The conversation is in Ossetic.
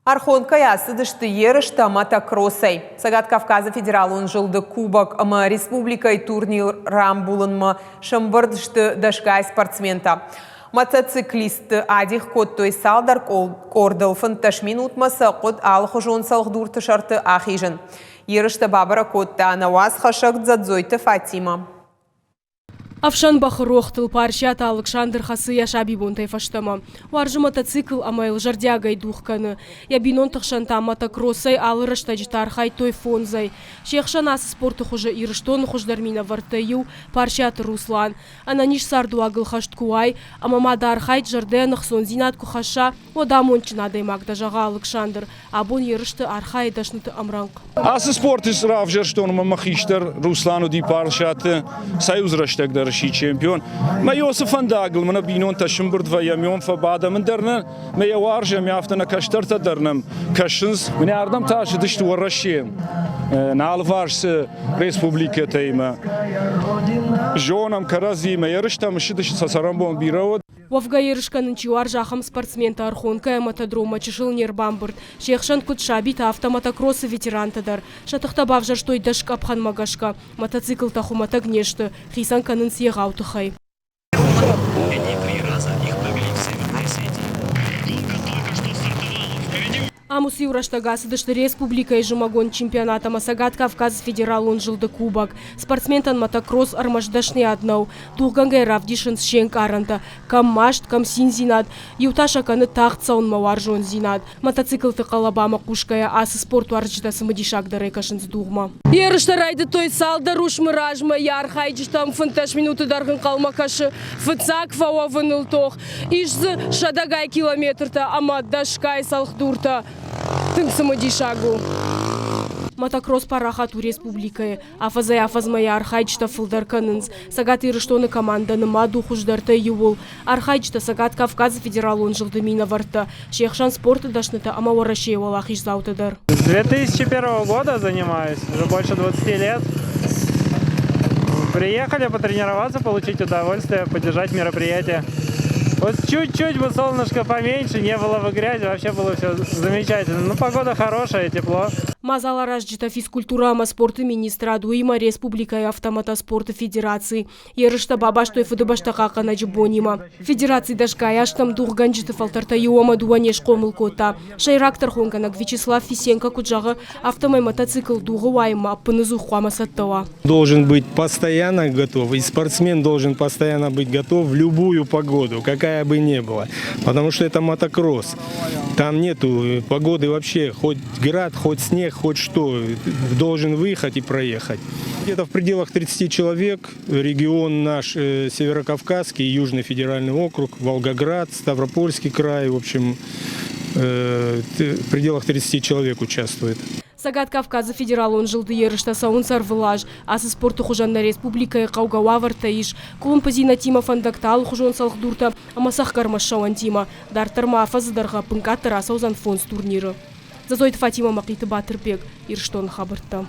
Архонкӕйӕ ацыдысты ерыстӕ мотокроссӕй. Цӕгат Кавказы федералон зылды кубок ӕмӕ республикӕйы турнир рамбулынмӕ сӕмбырд сты дӕсгай спортсментӕ. Мотоциклистты адих кодтой цалдӕр къордыл, 15 минутмӕ сӕ хъуыд алыхуызон цӕлхдурты сӕрты ахизын. Ерыстӕ бабӕрӕг кодта нӕ уацхӕссӕг Дзӕдзойты Фатимӕ. Ӕфсӕн бӕхы рохтыл Парсиаты Алыксандр хӕцы йӕ сабибонтӕй фӕстӕмӕ. Уарзы мотоцикл ӕмӕ йыл зӕрдиагӕй дугъ кӕны. Йӕ бинонты хсӕн та мотокроссӕй алы рӕстӕджыты архайдтой фондзӕй. Се хсӕн ацы спорты хуызы Ирыстоны хуыздӕр минӕвӕрттӕй иу Парсиаты Руслан. Ӕнӕниз цардуагыл хӕст куы уай ӕмӕ ма дӕ архайд зӕрдӕйӕн ӕхцондзинад куы хӕсса, уӕд амондджын адӕймаг дӕ, зӕгъы Алыксандр. Абон ерысты архайы дӕсныты ӕмрӕнхъ. Ацы спорты равзӕрстон ӕмӕ мӕ хистӕр Руслан уыди Парсаты союз рӕстӕг дӕр сси чемпион. Мӕ йоцы фӕндагыл мӕнӕ бинонтӕ сымбырд вӕййӕм, йом фӕбадӕм, ӕндӕр нӕ мӕ йӕ уарзӕм, афтӕ нӕ кӕстӕртӕ дӕр нӕм кӕсынц. Мӕнӕ ардӕм та цыдысты Уӕрӕсе, нӕ алыварс цы республикӕтӕимӕ. Зонӕм кӕрӕдзимӕ, ерыстӕм ссыдысты, сӕ цӕрӕнбон бирӕ уыд. Уӕвгӕ ерыс кӕнын чи уарзы, ахӕм спортсментӕ Ӕрхонкӕ ӕмӕ мотодроммӕ чысыл не рбамбырд. Се хсӕн куыд сабитӕ, афтӕ мотокроссы ветерантӕ дӕр. Сӕ тыхтӕ бавзӕрстой дӕс къӕпхӕнмӕ гӕсгӕ. Мотоциклтӕ хуымӕтӕг не сты, хицӕн кӕнынц егъау тыхӕй. Ам уыцы-иу рӕстӕг ацыдысты республикӕйы зымӕгон чемпионат ӕмӕ Цӕгат Кавказы федералон зылды кубок. Спортсментӕн мотокросс ӕрмӕст дӕсныйад нӕу, дугъгӕнгӕ равдисынц се нкъарӕнтӕ, кӕм маст, кӕм циндзинад, иу та сӕ кӕны тагъд цӕуынмӕ уарзондзинад. Мотоциклты хъӕлӕбамӕ хъусгӕйӕ ацы спортуарзджытӕ цымыдисагдӕрӕй кӕсынц дугъмӕ. Ерыстӕ райдыдтой цалдӕр уысмы размӕ, йӕ архайджытӕм 15 минуты дӕргъы ӕнхъӕлмӕ кӕсы фыццаг фӕуӕвыныл тох. Ис дзы сӕдӕгай километртӕ ӕмӕ дӕсгай цӕлхдуртӕ. Тынг цымыдисаг у. Мотокросс парахат у республикӕйы. Афӕдзӕй-афӕдзмӕ йӕ архайджытӕ фылдӕр кӕнынц. Цӕгат Ирыстоны командӕ нымад у хуыздӕртӕй иуыл. Архайджытӕ Цӕгат Кавказы федералон зылды минӕвӕрттӕ, се хсӕн спорты дӕснытӕ ӕмӕ Уӕрӕсейы уӕлахиздзаутӕ дӕр. С 2001 года занимаюсь, уже больше 20 лет. Приехали потренироваться, получить удовольствие, поддержать мероприятие. Вот чуть-чуть бы солнышко поменьше, не было бы грязи, вообще было все замечательно. Ну, погода хорошая, тепло. Мадзаларазджытӕ физкультурӕ ӕмӕ спорты министрад, уыимӕ республикӕйы автомотоспорты федераци Ерыстӕ бабастой Фыдыбӕстӕ хъахъхъӕнӕджы бонимӕ. Федераци дӕсгай азтӕм дугъгӕнджыты фӕлтӕртӕ иу ӕмӕ дыууӕ не схъомыл кодта. Сӕйраг тӕрхонгӕнӕг Вячеслав Фисенко куыд зӕгъы, афтӕмӕй мотоцикл дугъы уайынмӕ ӕппыныдзух хъуамӕ цӕттӕ уа. Должен быть постоянно готов, и спортсмен должен постоянно быть готов в любую погоду, какая бы ни была. Потому что это мотокросс. Там нету погоды вообще, хоть град, хоть снег, хоть что. Должен выехать и проехать. Где-то в пределах 30 человек. Регион наш Северокавказский, Южный федеральный округ, Волгоград, Ставропольский край. В общем, в пределах 30 человек участвует. Цӕгат Кавказы федералон зылды ерыстӕ цӕуынц ӕрвылаз. Ацы спорты хуызӕн нӕ республикӕйы хъӕугӕ уавӕртӕ ис. Къуылымпыдзинӕдтимӕ фӕндӕгтӕ алыхуызон цӕлхдуртӕ ӕмӕ цӕхгӕрмӕ ссӕуӕнтимӕ. Дарддӕр ма афӕдзы дӕргъы ӕппынкъаддӕр ацӕудзӕн фондз турниры. Дзӕцъойты Фатимӕ Мӕхъиты Батырбег, Ирыстоны хабӕрттӕ.